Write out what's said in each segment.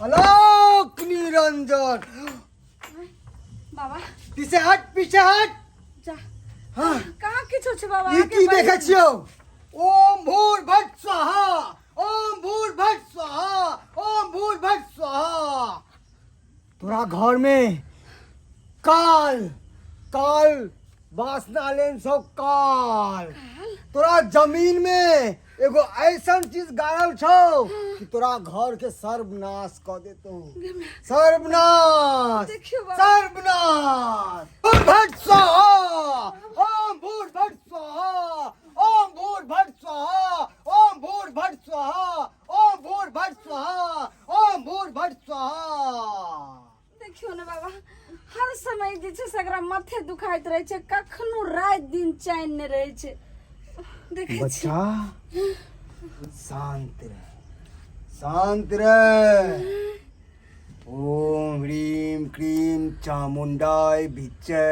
अलोक निरंजन। बाबा, पीछे हट, पीछे हट। जा। हाँ। कहाँ किछो छै बाबा? ई आगे की बढ़ि। देखै छियौ? ओम भूर भट स्वाहा, ओम भूर भट स्वाहा, ओम भूर भट स्वाहा। तोरा घर में काल काल वासना लेन सौ काल। तोरा जमीन में एगो ऐसन चीज गाड़ल छौ कि तोरा घर के सर्वनाश क देतौ, सर्वनाश। देखियौ बाबा। सर्वनाश। ओम भट स्वाहा, ओम भूर भट स्वाहा, ओम भूर भट स्वाहा, ओम भूर भट स्वाहा, ओम भूर भट स्वाहा, ओम भूर भट स्वाहा। देखियौ ने बाबा, हर समय जे छै से एकरा माथे दुखाइत रहै छै, कखनो राति दिन चैन नहि रहै छै। देखै छी। बच्चा, शांत रह, शांत रह। ओम ह्रीं क्रीं चामुंडाय विच्चे,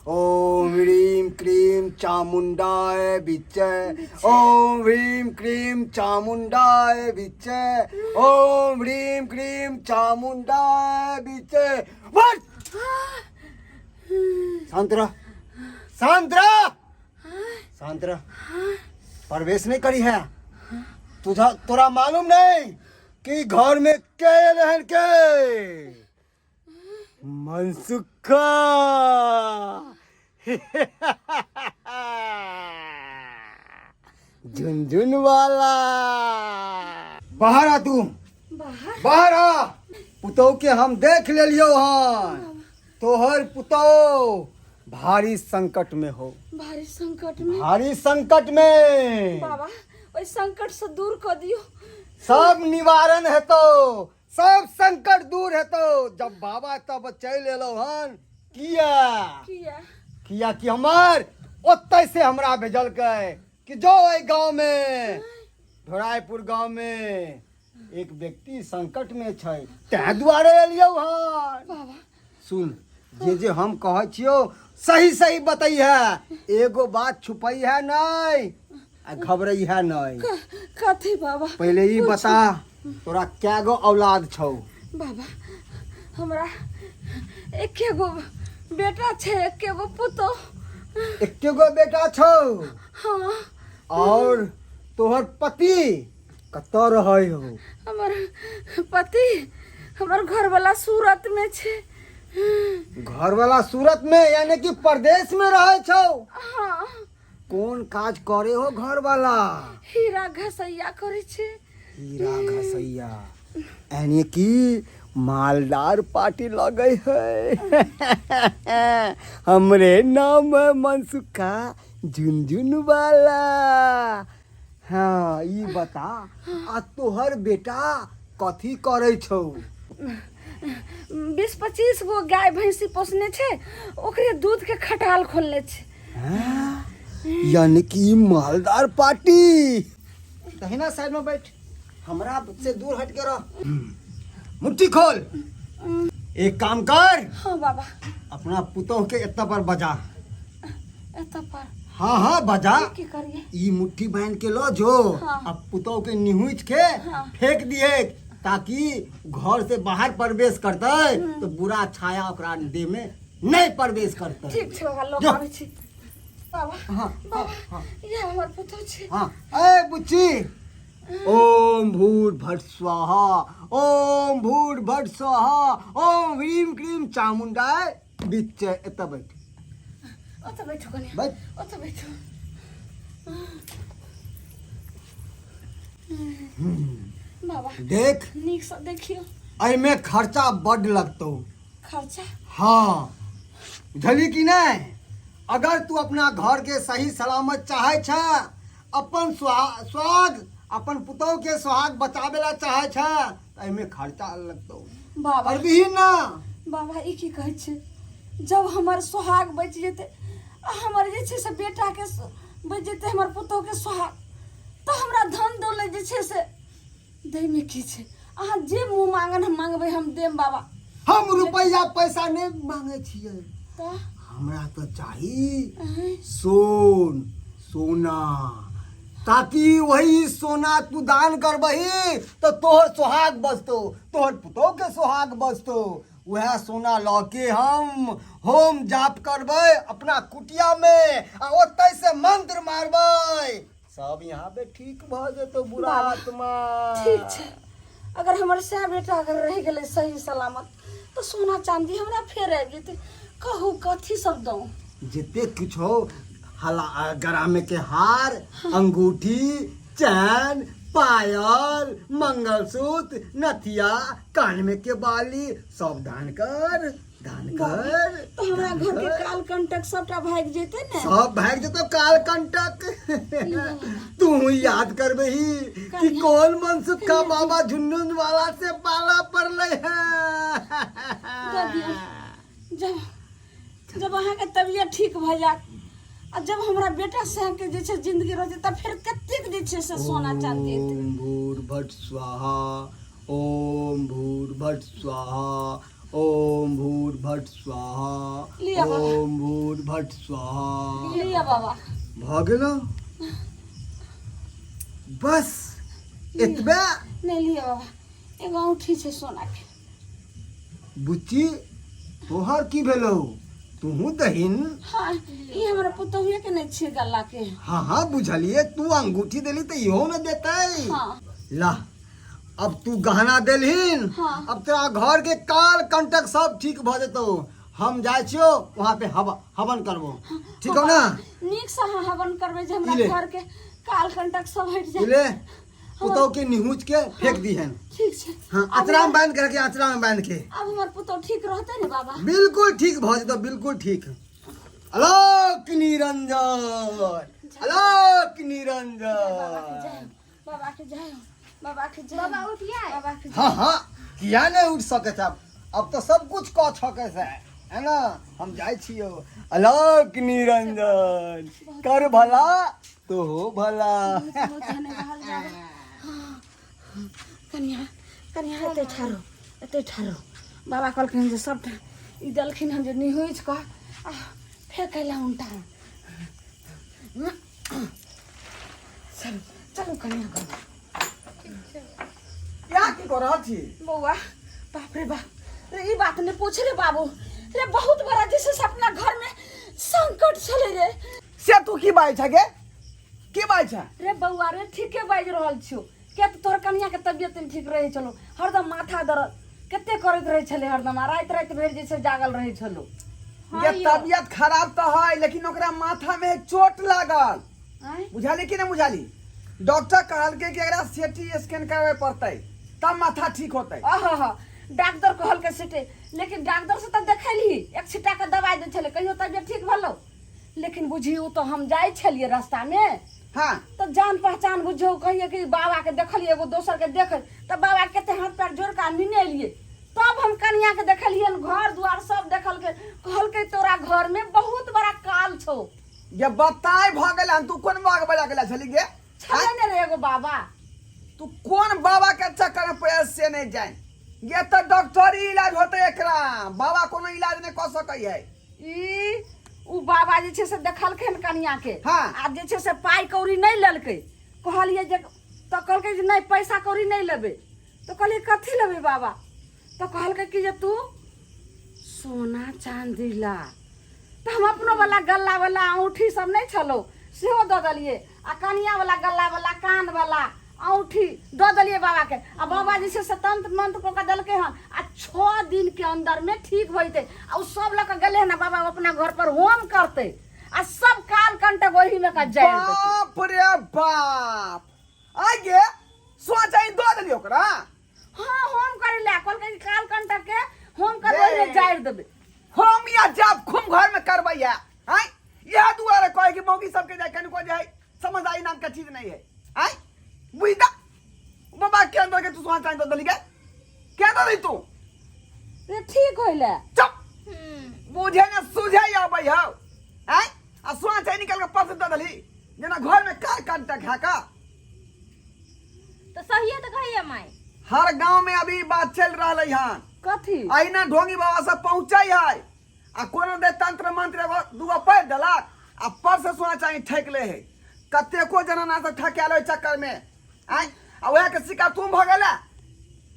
ओम ह्रीं क्रीं चामुंडाय विच्चे, ओम ह्रीं क्रीं चामुंडाय विच्चे, ओम ह्रीं क्रीं चामुंडाय विच्चे। बस, शांत रह, शांत रह, शांत रह। प्रवेश नहीं करी है तुझा। तोरा मालूम नहीं कि घर में के रहन के मनसुखा झुनझुन वाला। बाहर आ तू। बाहर? बाहर आ। पुतोह के हम देख लेलियो हन। तोहर पुतोह भारी संकट में हो। भारी संकट में? भारी संकट में। बाबा, ओहि संकट से दूर कऽ दियौ। सब निवारण हेतो, सब संकट दूर हेतो। जब बाबा तब चलि एलो हन किया? किया? किया कि हमर ओतय से हमरा भेजलकै कि जो एहि गाँव में, ढोरायपुर गाँव में एक व्यक्ति संकट में छै, तैं दुआरे एलियौ हन। बाबा। सुन, जे जे हम कहै छियौ सही सही बतै है, एगो बात छुपै है नहीं आ घबरै है नहीं। कथी बाबा? पहिले ई बता, तोरा कै गो औलाद छौ? बाबा, हमरा एके गो बेटा छै, एके गो पुतोह। एके गो बेटा छौ? हाँ। और तोहर पति कतऽ रहै हो? हमर पति, हमर घरवाला सूरत में छै। घरवाला सूरत में, यानी कि परदेश में रहै छौ? हाँ। कोन काज करे हो घरवाला? हीरा घसैया करै छै। हीरा घसैया, यानी कि मालदार पार्टी लगे है। हमरे नाम है मनसुखा झुनझुन वाला। हाँ, ई बता, आ तोहर बेटा कथी करै छौ? 20-25 गो गाय भैंसी पोसने छै, ओकरे दूध के खटाल खोलने छै। हाँ? यानी कि मालदार पार्टी। तहिना साइड में बैठ, हमरा से दूर हट के रह। मुट्ठी खोल, एक काम कर। हाँ बाबा। अपना पुतोह के एतऽ पर बजा। एतऽ पर? हाँ हाँ, बजा। की करिए? ई मुट्ठी बांध के लो जो। हाँ। अब पुतोह के निहुँच के फेंक दिए, ताकि घर से बाहर प्रवेश करते तो बुरा छाया ओकरा देह में नहीं प्रवेश करते। ठीक छै बाबा, लो। जो। आबै छी बाबा। हाँ। बाबा। हाँ। इएह हमर पुतोह छै। हाँ, ए बुच्ची, ओम भूर भट स्वाहा, ओम भूर भट स्वाहा, ओम ह्रीम क्रीम चामुंडाय बीच। एतऽ बैठ। ओतऽ बैठू कनि। बैठ। ओतऽ बैठू। बाबा। देख। नीकसँ देखियौ। एहिमे खर्चा बड्ड लगतौ। खर्चा? हाँ, बुझली कि नहीं? अगर तू अपना घर के सही सलामत चाहे छ, अपन सुहाग, अपन पुतोह के सुहाग बचावे ला चाहे छ, तऽ एहिमे खर्चा लगतौ। बाबा। करबिही ना? बाबा, ई की कहै छै? जब हमर सोहाग बचि जेतै आ हमर जे छै से बेटाके बचि जेतै, हमर पुतोहके सोहाग, तऽ हमरा धन दौलत जे छै से दैमे की छै? अहाँ जे मुँह मांगन हम मांगबै, हम देम बाबा। हम रुपैया पैसा नहि मांगे छियै। तऽ? हमरा तऽ चाही आँय, सोन सोना, ताकि वही सोना तू दान करबही तो तोहर सोहाग बचतो, तोहर पुतोह के सोहाग बचतो। वएह सोना लऽ के हम होम जाप करबै अपना कुटिया में आ ओतै से मंत्र मारबै, सब यहाँ पे ठीक भऽ जेतौ बुरा बाबा, आत्मा। ठीक छै, अगर हमर सएह बेटा अगर रहि गेलै सही सलामत तऽ सोना चाँदी हमरा फेर आबि जेतै। कहू कथी सब दऊ? जते किछु हो, हला गरा में के हार, अंगूठी, चैन, पायल, मंगलसूत्र, नथिया, कान में के बाली, सब दान कर, दान कर। तऽ हमरा दान घर के कर। काल कंटक सबटा भागि जेतै ने? सब भागि जेतो काल कंटक। तू याद करबही कि कौन मनसुखा बाबा झुनझुन वाला से पाला पड़ले है। दऽ दियौ। जब जब अहाँके तबियत ठीक भऽ जायत आ जब हमरा बेटा साहबके जे छै जिंदगी रहतै तऽ फेर कतेक जे छै से सोना चाँदी एतै। ओम भूर्भट स्वाहा, ओम भूर्भट स्वाहा, ओम भूर्भट स्वाहा। लिअ बाबा। ओम भूर्भट स्वाहा। लिअ बाबा। भऽ गेलो, बस एतबे। नहि, लिअ बाबा, एगो औंठी छै सोनाके। बुच्ची, तोहर की भेलौ? तुहू दहिन। हाँ, ई हमरा पुतहुए के नहि छियै गल्ला के। हाँ हाँ, बुझलिए। तू अंगूठी देली तऽ इहो ने देतै। हाँ। ला, अब तू गहना देलहिन। हाँ। अब तोरा घर के काल कंटक सब ठीक भऽ जेतौ। हम जाइ छियौ वहाँ पे हवन करबो, ठीक हो ना? नीक से अहाँ हवन करबै जे हमरा ई ले। घर के काल कंटक सब हटि जाए। ले, पुतौ के निहुँच के फेंक दीहन। ठीक छै। हाँ, अचरा में बांध के रखी, अचरा में बांध के। आब हमर पुतौ ठीक रहतै ने बाबा? बिल्कुल ठीक भऽ जेतौ, बिल्कुल ठीक। अलोक निरंजन, अलोक बाबा के निरंजन। जय हो, बाबा के जय हो, बाबा के जय हो। बाबा उठिए। बाबा के जय। हाँ हाँ, किया नहीं उठ सके छै? अब तो सब कुछ कऽ सके छै, है ना? हम जाइ छियौ। अलोक निरंजन, कर भला तो हो भला। बहुत बहुत धन्यवाद बाबा। हाँ, कनिया, कनिया, एते ठारो, एते ठारो। बाबा कहलखिन जे सबटा ई देलखिन हन जे निहुँचि कऽ आ फेकै लए उनटा। चलू, चलू कनिया घर। क्या की कऽ रहल छी? बौआ, बाप रे बाप रे, ई बात नहि पूछ रे बाबू रे। बहुत बड़ा जे छै से अपना घर में संकट छलै रे। से तू की बाजै छ गे? की बाजै छ? रे बौआ रे, ठीके बाजि रहल छियौ। किया तऽ तोहर कनिया के तबियत नहि ठीक रहै छलौ, हरदम माथा दर्द कते करैत रहै छलै हरदम, आ राति राति भरि जे छै जागल रहै छलौ। गे, तबियत खराब तऽ है, लेकिन ओकरा माथा में चोट लागल। आँय? बुझाली कि नहीं बुझाली? डॉक्टर कहलकै कि एकरा सीटी स्कैन करबै पड़तै तब माथा ठीक होतै। आहा, डॉक्टर कहलकै सीटे, लेकिन डॉक्टर से तऽ देखैलही, एक छिट्टा के दवाइ दै छलै, कहियो तबियत ठीक भेलौ? लेकिन बुझी ओ तऽ हम जाइ छलियै रास्तामे तऽ जान पहचान बुझियौ कहियै कि बाबाके देखलियै, एगो दोसरके देखै तऽ बाबा कते हाथ पैर जोड़ि कऽ नेने एलियै। तब हम कनियाके देखलियनि, घर दुआर सब देखलकै, कहलकै तोरा घरमे बहुत बड़ा काल छौ। ये बताय भऽ गेल हन। तू कोन बाबा के बजा गेला छली गे? छलै ने रे एगो बाबा। तू कोन बाबा के चक्कर में पड़ल से नहीं जान। ये तऽ डॉक्टरी इलाज होते एकरा, बाबा कोनो इलाज नहीं कऽ सकै है। ई उ बाबा जे छै से देखलखिन कनिया के। आ जे छै से पाइ कौड़ी नहि लेलकै। कहलियै जे तऽ कहलकै जे नहि, पैसा कौड़ी नहि लेबै। तऽ कहलियै कथी लेबै बाबा? तऽ कहलकै कि जे तू सोना चाँदी ला। तऽ हम अपनो वाला गल्ला वाला औंठी सब नहि छलौ सेहो दऽ देलियै, आ कनिया वाला गल्ला वाला कान वाला औंठी दऽ देलियै बाबाके। आ बाबा जे छै से तंत्र मंत्र कऽ के देलकै हन आ 6 दिन के अंदर में ठीक भऽ जेतै। आ ओ सब लऽ कऽ गेलै हन आ बाबा अपना घर पर होम करतै आ सब काल कंटक ओही में का जाय देतै। बाप रे बाप, आगे सोचा दऽ देलियै ओकरा। हाँ, होम करे ला कहलकै कि काल कंटक के होम करबै रे। ने जारि देबै। हम या जब खूब घर में करबै है आय, यह दुआरे कहे कि मौगी सबके जाय कनिको जे है समझदारी नाम के चीज नहीं है। आय बुझदा बाबा के अंदर के तू सोना चांदी दऽ देली गे? के दऽ दी तू? रे, ठीक होइले। चुप, बुझे ने सुझे आबै हौ। आय, आ सोना चांदी निकाल के पर्स दऽ देली जेना घर में कार कंटक है का। तऽ सहिए तऽ कहैया माय। हर गांव में अभी बात चल रहा है हन। कथी? अहिना ढोंगी बाबा सब पहुंचे है आ कोनो दे तंत्र मंत्र एगो दूगो पढ़ देलक आ पर से सोना चाही ठेक ले है। कतेको जनाना सब ठकायल ओहि चक्कर में आय आ वएह के शिकार तुम भऽ गेला।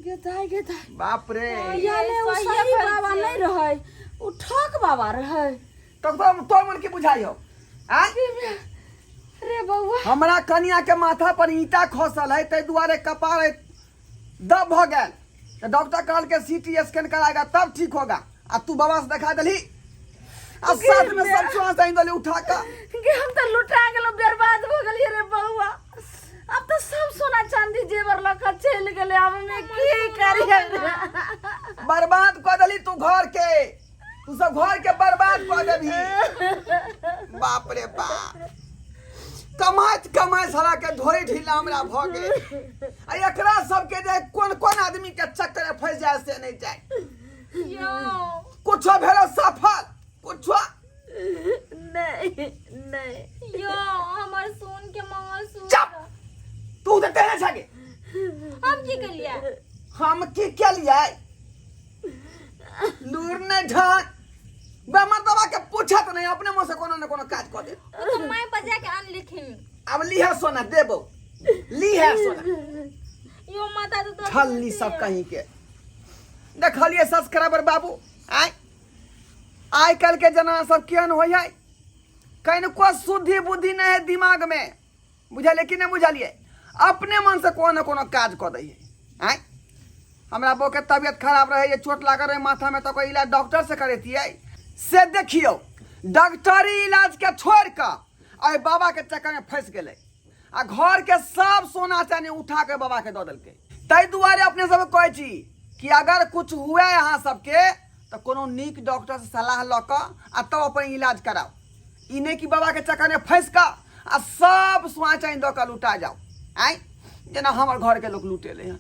गे दाइ, गे दाइ। बाप रे। याने ओ सही सही कहै बाबा छियै। नहि रहै, ओ ठक बाबा रहै। तब तोर मन की बुझाइ हो? आय रे बौआ, हमरा कनिया के माथा पर ईंटा खसल है, ताहि दुआरे कपार है दब भऽ गेल, तऽ डॉक्टर कहलकै सीटी स्कैन कराएगा तब ठीक होगा, आ तू बाबा से देखा देलही आ साथ में सब चुआ से देली उठा कऽ। गे हम तऽ लुटा गेलहुँ, बर्बाद भऽ गेलियै रे बौआ। अब तऽ सब सोना चांदी जेवर लऽ कऽ चलि गेलै, आब हमे की करियै? बर्बाद कऽ देली तू घर के, तू सब घर के बर्बाद कऽ देबही। बाप रे बाप, कमाइत कमाइत साला के ढोरी ढीला हमरा भऽ गेल। आ एकरा सबके जे कोन कोन आदमी के चक्कर में फंसि जाय से नहि जाय। यौ कुछो भेलो सफल कुछो नहीं नहीं। यौ हमर सोन के मंगलसूत्र। चुप, तू तऽ तेने छगे। हम की केलियै? हम की केलियै? लूर नहि ढंग बे मर्दबा के पूछत नहीं, अपने मुँह से कोनो ने कोनो काज कऽ दे। ओ तऽ माय बजा के आनलखिन। अब लीहे सोना देबो, लीहे सोना। यो माता तो तोर छल्ली सब कहीं के देखलिए सब्सक्राइबर बाबू। आय आइ काल्हि के जना सब केहन होइ है, कनिको शुद्धि बुद्धि नहीं है दिमाग में, बुझलिए कि नहीं बुझलिए? अपने मन से कोनो ने कोनो काज कऽ दै है। आय हमरा बो के तबियत खराब रहे, चोट लागल रहे माथा में, तो कोई इलाज डॉक्टर से करेतियै से देखियौ डॉक्टरी इलाज के छोड़ कऽ एहि बाबा के चक्कर में फंसि गेलै आ घर के सब सोना चानी उठा के बाबा के दऽ देलकै। ताहि दुआरे अपने सब कहै छी कि अगर कुछ हुए अहाँ सबके तऽ कोनो नीक डॉक्टर से सलाह लऽ कऽ आ तब अपन इलाज कराउ, ई नहि कि बाबा के चक्कर में फंसि कऽ आ सब सोना चानी दऽ कऽ लुटा जाउ। आँय जेना हमर घर के लोक लुटेलै हन।